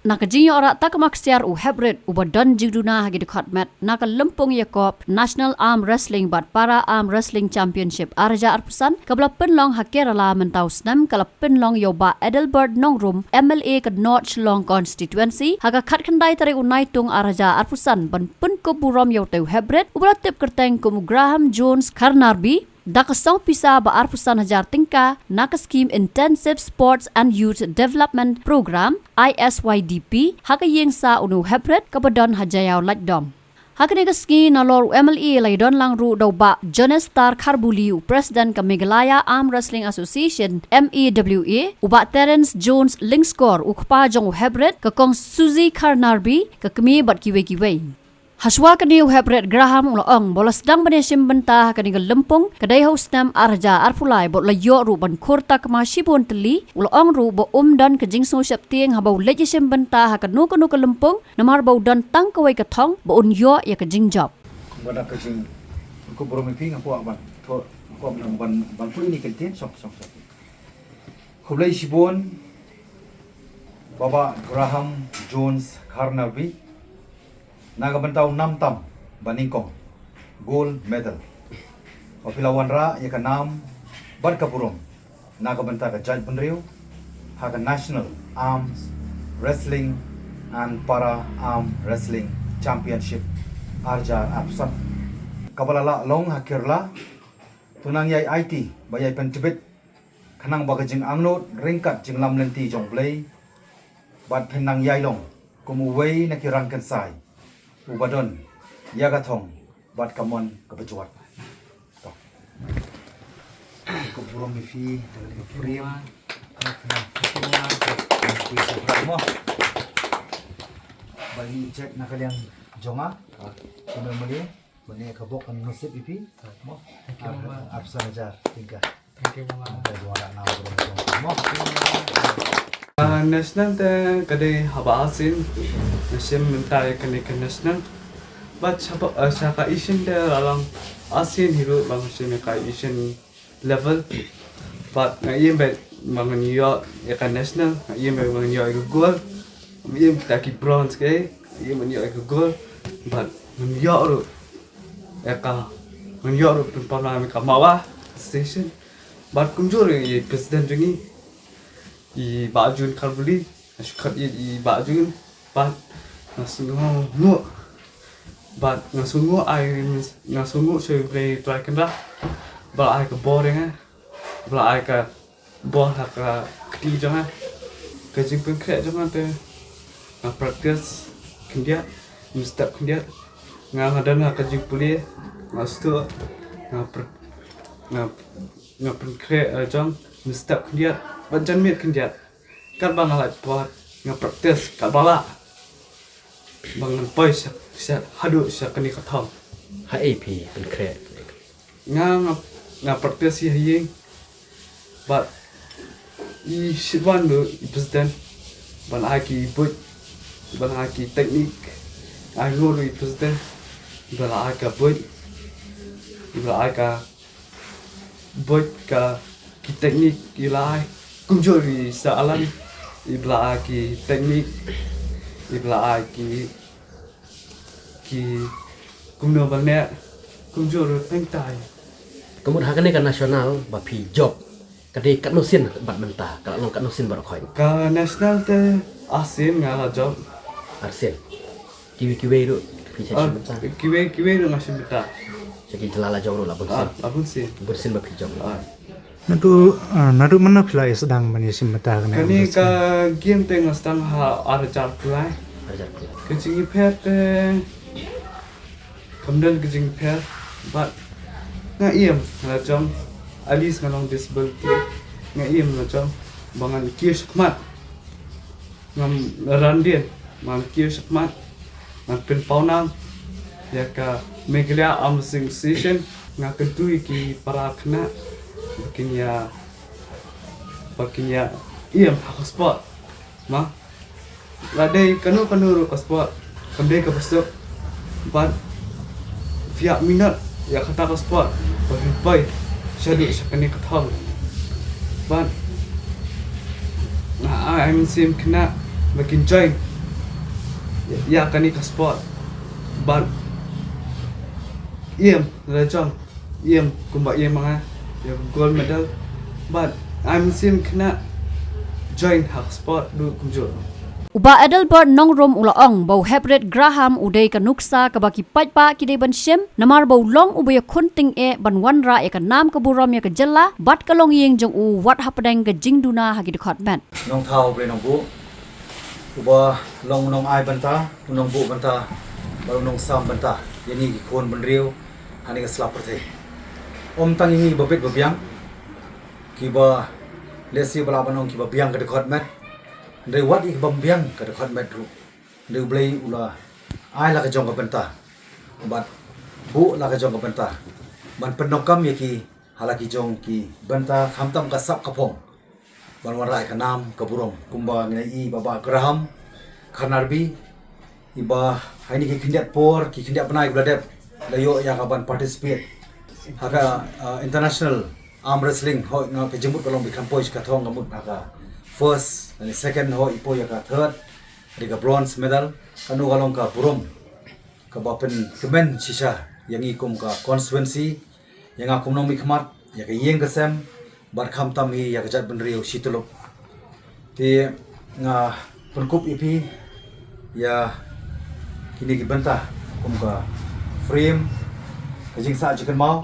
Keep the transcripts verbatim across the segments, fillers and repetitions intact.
Na ka jingïoh rah takma ksiar u heprit uba don jingduna ha ki dkhot met na ka lympung ïakob National Arm Wrestling bad Para Arm Wrestling Championship ar hajar arphew san kaba la pynlong ha Kerala mynta u snem ka la pynlong ïa u Bah Adelbert Nongrum, M L A ka North Shillong Constituency, ha ka khatkhyndai tarik u Naitung ar hajar arphew san ban pynkup burom ïa utei u heprit uba la tip kyrteng kum u Graham Jones Carnarby, da ka song pisa ba arphew san hajar tyngka na ka skim Intensive Sports and Youth Development Program, I S Y D P, ha ka ïing sah une u heprit kaba don ha Jaïaw Laitdom. Ha kane ka sngi nalor u M L A la ïadon lang ruh da u Bah Jonestar Kharbuli, u President ka Meghalaya Arm Wrestling Association, M A W A, u Bah Terence Jones Lyngskor, u kpa jong u heprit, ka Kong Suzy Carnarby, ka kmie bad kiwei kiwei. Hashwa kane u heprit Graham u la ong ba u la sdang ban ïashim bynta ha kane ka lympung ka dei ha u snem ar hajar arphew lai bad u la ïoh ruh ban khur takma shibun tylli. U la ong ruh ba um don ka jingsngewsheptieng haba u leit ïashim bynta ha kano kano ka lympung namar ba u don tang kawei ka thong ba un ïoh ïa ka jingjop. Kumba da ka jing, kumba burom ïa phi nga kwah ban, kwah ban, ban, ban pule ïa kane ka ktien, shong, shong, shong. Khublei shibun, Bah Graham Jones Carnarby, na ka bynta u nam tam ba nyngkong, gold medal. Ba phi la wanrah ïa ka nam bad ka burom na ka bynta ka jaitbynriew ha ka National Arms Wrestling and Para Arm Wrestling Championship ar hajar arphew san, kaba la lah long ha Kerala. To nang ïai aiti bad ïai pyntbit khnang ba ka jingangnud ryngkat jinglamlynti jong U Blei, bad phin nang ïai long kum uwei na ki rangkynsai uba don ïa ka thong bad ka mon kaba jwat. To. Ko burom ïa phi, da ka frame. Ka frame. Ka frame. Ka frame. Ba ngi check na ka liang jong nga. Ka mali. Mane ka bok kan nasib ïa phi. Mo. Thank you, Mama. Arphew san hajar tyngka. Thank you, Mama. Ka jong la na bro jong mo. Ah, national te ka dei haba arsien nga shim mynta ïa kane ka national. Bad sha ba, ah, sha ka Asian te la long arsien hi ruh ba nga shim ïa ka Asian level. Bad nga ïeng bad ba ngan ïoh ïa ka national, nga ïeng bad ba ngan ïoh ïa ka gold. Nga ïeng kita ki bronze kaei, nga ïeng ban ïoh ïa ka gold. Bad ngan ïoh ruh ïa ka, ngan ïoh ruh pynpaw ïa ka Mawa station. Bad kumjuh ruh ïa i president jong ngi, i Bah Jun Kharbuli, nga shu khot ïa i Bah Jun, bad nga sngewnguh, bad nga sngewnguh ai, nga sngewnguh sha U Blei Trai Kynrad ba la ai ka bor ïa nga, ba la ai ka bor ha ka kti jong nga. Ka jingpynkhreh jong nga te nga practice khyndiat, mynstep khyndiat. Nga, nga don ha ka jingpule, nga sdang, nga pr-, nga, nga pynkhreh, eh, jong mynstep khyndiat bad janmiet khyndiat. Katba nga lait palat nga practice katba lah ba ngan poi sha, sha, haduh sha kane ka thong. Haei phi pynkhreh? Nga, nga, nga practice ïa ha ïing. Bad i shit wan ruh i president ban ai ki buit, ban ai ki technique. Ai nguh ruh i president ba la ai ka buit, ba la ai ka buit, ka ki technique i la ai. Kumjuh ruh i Sir Alan, i ba la ai ki technique, i ba la ai ki, ki kumno ban leh, kumjuh ruh teng tai. Ka mut ha kane ka national ba phi jop, ka dei katno sien bad mynta, ka la long katno sien baroh khoit? Ka national te arsien nga la jop. Arsien. Kiwei kiwei ruh phi shah shim bynta? Ah, kiwei kiwei ruh nga shim bynta. Sha ki jylla la jong ruh la bun sien? Ah, la bun sien. Bun sien ba phi jop. Ah. Naduh, ah, naduh mano phi la ïa sdang ban ïa shim bynta kane? Kane ka game te nga sdang ha ar hajar arphew lai. Ar hajar arphew lai. Ka jingïapher te kam don ka jingïapher, bad nga ïam la jong, at least nga long disability, nga ïam la jong ba ngan kiew shakhmat. Ngam ran dien, ngam kiew shakhmat, ngam pynpaw nam ïa ka Meghalaya Arm Wrestling Association. Nga kyntu ïa ki para khynnah ba kin ïa, ba kin ïa ïam ha ka sport. Ma, la dei kano kano ruh ka sport, kam dei kaba suk. Bad phi hap minot ïa kata ka sport ba phin poi shaduh sha kane ka thong. Bad nga ai mynsiem khynnah ba kin join ïa kane ka sport. Bad ïem la jong, ïem kumba ïem ma nga ïa gold medal. Bad I'm seen khynnah join ha ka sport du kumjuh. U Bah Adelbert Nongrum u la ong ba u Heprit Graham u dei ka nuksa kaba ki paidbah ki dei ban shim, namar ba u long uba ïakhun tyngeh ban wanrah ïa ka nam ka burom ïa ka jylla bad ka longïing jong u wat hapdeng ka jingduna ha ki dkhot met. Nongthaw Blei Nongbuh, uba long u nongai bynta, u nongbuh bynta bad u nongsam bynta ïa ngi ki khun bynriew ha kane ka sla pyrthei. Ym tang ïa ngi ba bit ba biang, kiba lehse ba lah ban ong kiba biang ka dkhot met, hynrei wat ïa ki bym biang ka dkhot met ruh, hynrei U Blei u la ai la ka jong ka bynta bad buh la ka jong ka bynta ban pyndonkam ïa ki ha la ki jong ki bynta, khamtam ka sap ka phong, ban wanrah ïa ka nam ka burom. Kumba ngi la ïohi ba Bah Graham Kharnarbi, iba ha kine ki khyndiat por, ki khyndiat bnai ba la dep, la ïoh ïa ka ban participate ha ka, uh, international arm wrestling. Hooid, nga, ka jingmut ka long ba kan poi sha ka thong, ka mut ha ka first, and second, hooid, i poi ïa ka third, dei ka bronze medal. Kano ka long ka burom kaba pynkmen shisha ïa ngi kum ka constituency, ïa nga kum nongmihkhmat, ïa ka ïing ka sem, bad khamtam hi ïa ka jaitbynriew shi tyllup. Te nga pynkup ïa phi ïa kine ki bynta kum ka frame, ka jingsah jingkynmaw,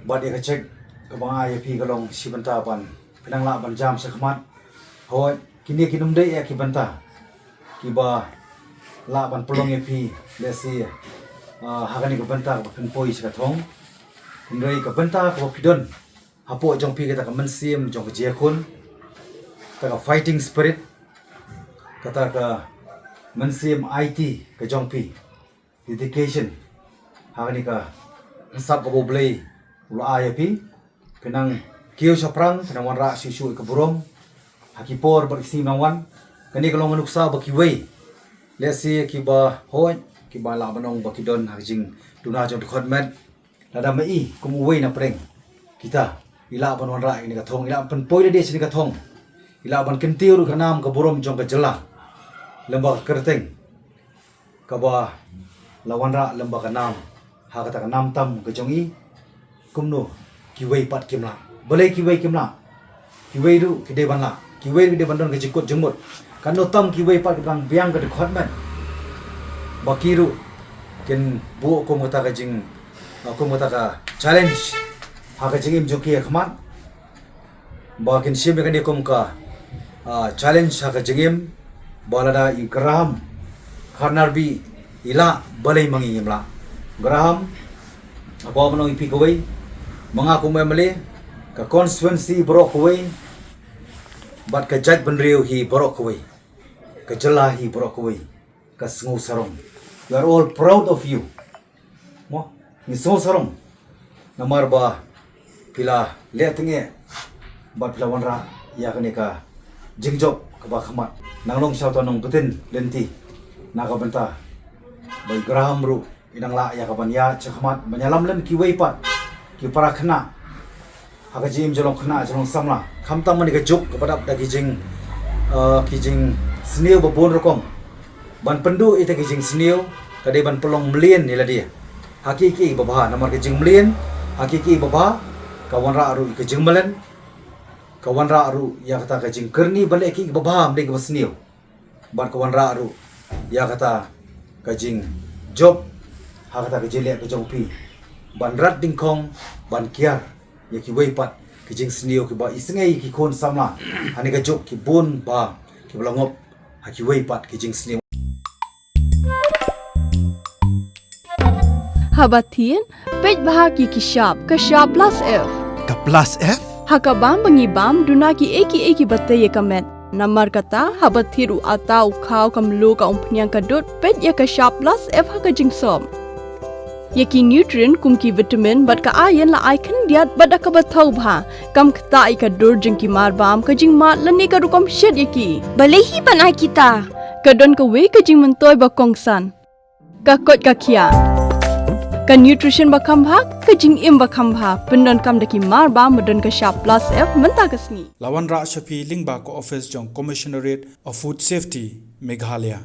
bad ïa ka cheque kaba nga ai ïa phi ka long shi bynta ban phin nang lah ban jam sha khmat. Hooid, kine kin ym dei ïa ki bynta kiba lah ban pynlong ïa phi, lehse, ah, ha kane ka bynta kaba phin poi sha ka thong. Hynrei ka bynta kaba phi don hapoh jong phi, kata ka mynsiem jong ka jingïakhun, kata ka fighting spirit, kata ka mynsiem aiti ka jong phi, dedication ha kane ka sap kaba U Blei u la ai ïa phi. Phin nang kiew shaphrang, phin nang wanrah shuh shuh ïa ka burom ha ki por bad ki sngi nang wan. Kane ka long ka nuksa ba kiwei, lehse kiba hooid, kiba lah ban ong ba ki don ha ka jingduna jong dkhot met, lada ma i kum uwei na pdeng kita, i lah ban wanrah ïa kane ka thong, i lah ban pynpoi lade sha kane ka thong, i lah ban kyntiew ruh ka nam ka burom jong ka jylla lem bad ka kyrteng kaba la wanrah lem bad ka nam ha kata ka nam tam ka jong i. Kumno kiwei pat kim lah? Balei kiwei kim lah? Kiwei ruh ki dei ban lah, kiwei ruh ki dei ban don ka jingkut jingmut. Katno tam kiwei pat kiba dang biang ka dkhot met, ba ki ruh kin buh kum kata ka jing, kum kata ka challenge ha ka jingim jong ki ha khmat, ba kin shim ïa kane kum ka, ah, challenge ha ka jingim, ba lada i Graham Kharnarbi i lah, balei ma ngi ngim lah? Graham, haba ma nong i phi kawei, ma nga kum M L A, ka constituency baroh kawei, bad ka jaitbynriew hi baroh kawei, ka jylla hi baroh kawei, ka sngew sarong. We are all proud of you. Mo, ngi sngew sarong namar ba phi la leh tyngeh bad phi la wanrah ïa kane ka jingjop kaba khmat. Nang long sha uta u nongpyntip lynti na ka bynta ba i Graham ruh i nang lah ïa ka ban ïaid sha khmat ban ïalam lem kiwei pat ki para khynnah ha ka jingim jong khynnah jong samla. Khamtam ha kane ka juk kaba dap da ki jing, eh, ki jingsniew ba bun rukom. Ban pynduh ïa kita ki jingsniew ka dei ban pynlong mlien ïa lade ha kiei kiei ba bha, namar ka jingmlien ha kiei kiei ba bha ka wanrah ruh ïa ka jingmlien, ka wanrah ruh ïa kata ka jingkyrni ban leh kiei kiei ba bha, ym dei kaba sniew. Bad ka wanrah ruh ïa kata ka jingjop ha kata ka jingleh ka jong phi ban rat dyngkhong, ban kiar ïa kiwei pat ki jingsniew kiba i sngew ïa ki khun samla ha kane ka juk, ki bun ba kiba la ngop ha kiwei pat ki jingsniew. Haba thied, peit bha ki ki shap, ka shap plus F. Ka plus F? Ha ka bam ba ngi bam, duna kiei kiei kiba tei ïa ka met. Namar kata, haba thied u atta, u khaw, ka mluh, ka umphniang, ka dud, peit ïa ka shap plus F ha ka jingsop. Ïa ki nutrient kum ki vitamin bad ka iron la ai khyndiat bad da kaba thaw bha, kam ktah ïa ka dur jong ki mar bam, ka jingmad lane ka rukom shet ïa ki. Balei hi ban ai kita? Ka don kawei ka jingmyntoi ba kongsan. Ka koit ka khiah. Ka nutrition ba kham bha, ka jingim ba kham bha, pyndonkam da ki mar bam ba don ka shap plus F mynta ka sngi. La wanrah sha phi lyngba ka office jong Commissionerate of Food Safety, Meghalaya.